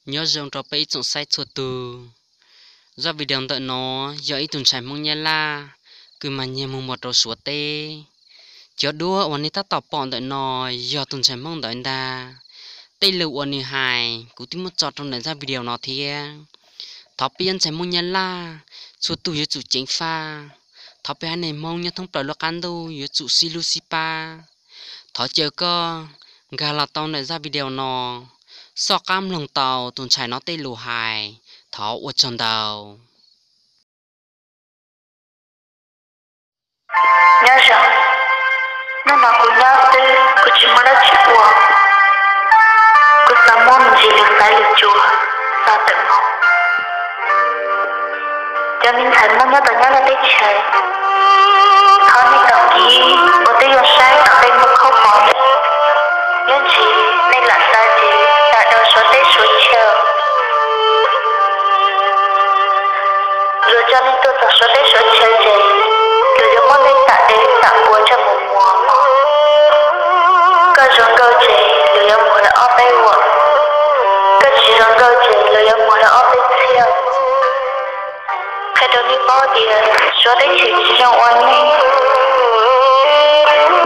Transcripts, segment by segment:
Nyob zoo rau peb ib tsoom saib txhua tus. Zaj video ntawm no yog ib tug ntxhais Hmoob Nyab Laj kws mag nyiag mus muag rau Suav teb. Cov duab uas nej tab tom pom ntawm no yog tus ntxhais Hmoob ntawd ntag. Tej lus uas nws hais kuv twb muab tso rau ntawm zaj video no thiab. Thov peb ntxhais Hmoob Nyab Laj txhua tus yuav tsum ceev faj. Thov peb haiv neeg Hmoob nyob thoob plaws lub qab ntuj yuav tsum sib hlub sib pab. Thov caw koj nkag los tau ntawm zaj video no, xoj qab mloog tau tus ntxhais no tej lus hais. Thov ua tsaug ntau. Nyob zoo, hnub no kuv nyob xwb, kuv tsis muaj dab tsi ua. Kuv xav muab me ntsis lus xaiv lus tsuas txog ntawm no. Cov me ntxhais Hmoob nyob tom Nyab Laj teb chaws, thov nej tos kiv ua tib zoo saib tom tej mus khaub pom, ib ntsis nej lam xav ces xav rau Suav teb Suav chaw. Luag coj nej tuaj txog Suav teb Suav chaw ces luag yuav muab nej tam dev tam puas coj mus muag. Koj zoo nkauj ces luag yuav muag lawm ob peb vuam, koj tsis zoo nkauj ces luag yuav muag lawm ob peb txhiab. Qhia rau nej paub tias Suav teb chaws tsis zoo ua neeg.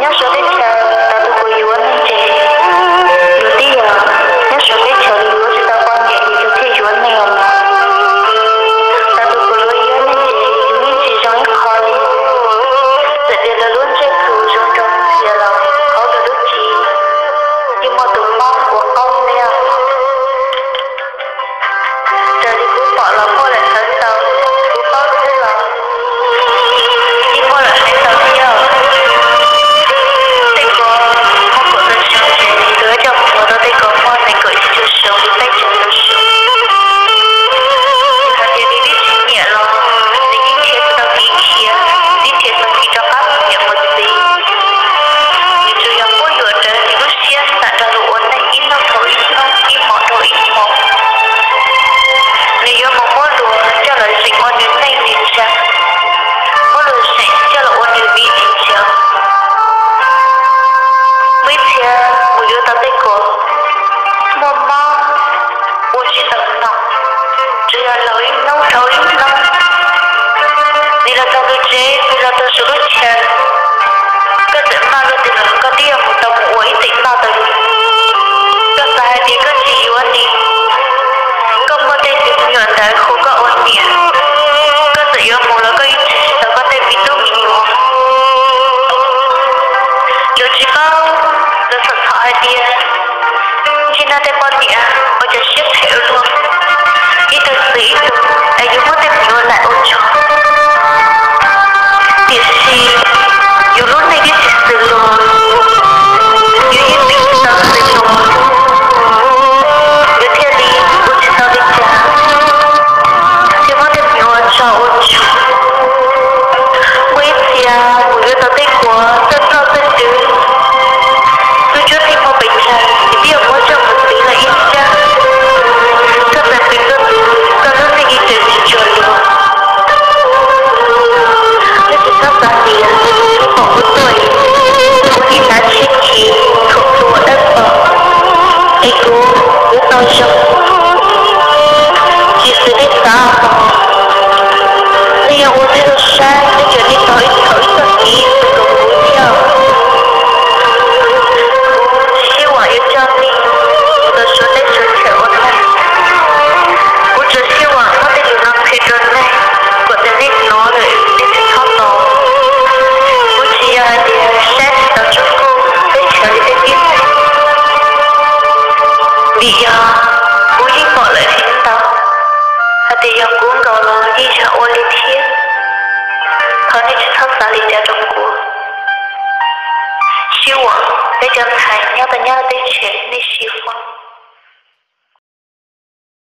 Nyob Suav teb chaws tau tus puas yuav neeg ces luag tib yog nyob Suav teb chaws yuav tsis tau poj niam ces luag thiaj yuav neeg os mog. Tau tus puas yuav yuav neeg ces yeej tsis zoo ib qho li. Txawm tias luag lub ntsej tus zoo rau ntxias los hauv luag lub cev yeej muaj tus mob ua qaub liab. Raws li kuv pom los muaj lawm ntau, kuv paub xwb los yeej muaj lawm ntau thiab. Tej ko muaj kaum tawm xyoo ces luag coj mus muag rau tej ko muaj nees nkaum cuaj xyoo li peb caug xyoo. Hais tias nws twb tsis nyiam los nws yeej khiav tsis tau kev khiav, twb khiav tau kev rov qab mus niam mus txiv. Nws tsuas yog quab yuam rawv nws lub siab xam rau luag ua neeg ib hnub dhau ib hnub, ib hmos dhau ib hmos. Nws yuav mus muab luag coj los zeem ua nws neej nws tsa, muab luag zeem coj los ua nws viv nws ncaus. Muaj ib txhia mus yuav tau tej ko muaj mob ua tsis tau no, tsuas yog laug ib hnub dhau ib hnub. Nws los txog lub tsev, nws los txog saum lub chaw, koj txawm maj luaj tiag los koj twb yuav mus tau mus ua ib teem noj tau li. Koj xav hais tias koj tsis yuav nws, koj muaj tej tus me nyuam ntawd hu koj ua niam, koj txawm yuav mus los koj yeej tsis tau koj tej me tub me nyuam. Luag tsis paub, luag txhom txhom hais tias ntshe no tej poj niam ua cov siab phem ua luaj, ib tug xwm ib tug es yuav muab tej me nyuam laim ua tsaug. Tiam sis yus lub neej twb tsis xws luag, yus yeej tsis tau xws luag, yus thiaj li ua tsis tau li cas, thiaj muab tej me nyuam tso ua tsaug. Muaj ib txhia mus yuav tau tej ko txawj txawj txawj twv, tus cuab tij muaj pes tsawg ces twb yuav muab coj mus txwv lawm ib ncaj. Koj txawm twv koj tus, koj lub neej yeej raws tsis tsuag li. Koj tsis txhob xav tias kuv pom kuv tuaj, kuv ua niam hnav tsheb chim thuam hlua dawb paug, es kuv, kuv tau zoo. Tsis xws nej xav os. Nej yuav ua tib zoo saib, nej tsuas tig tau ib thaum ib txoj kev tus kom kuv thiab. Kuv tsis sib huam yuav coj nej mus rau Suav teb Suav chaw ua neeg. Kuv tsuas sib huam muab tej lus no qhia rau nej, kom tias nej hnov lawm nej tsis txhob tos. Kuv tsis yog hais tias saib tsis taus tsob koob teb chaws li tej tib neeg, vim yog kuv yeej pom lawm heev ntau, hais tias yog kuv nkaus los yeej yog ua li thiab. Thov nej tsis txhob xav li cas rau kuv. Sib huam peb cov ntxhais nyob tau Nyab Laj teb chaws, nej sib huam.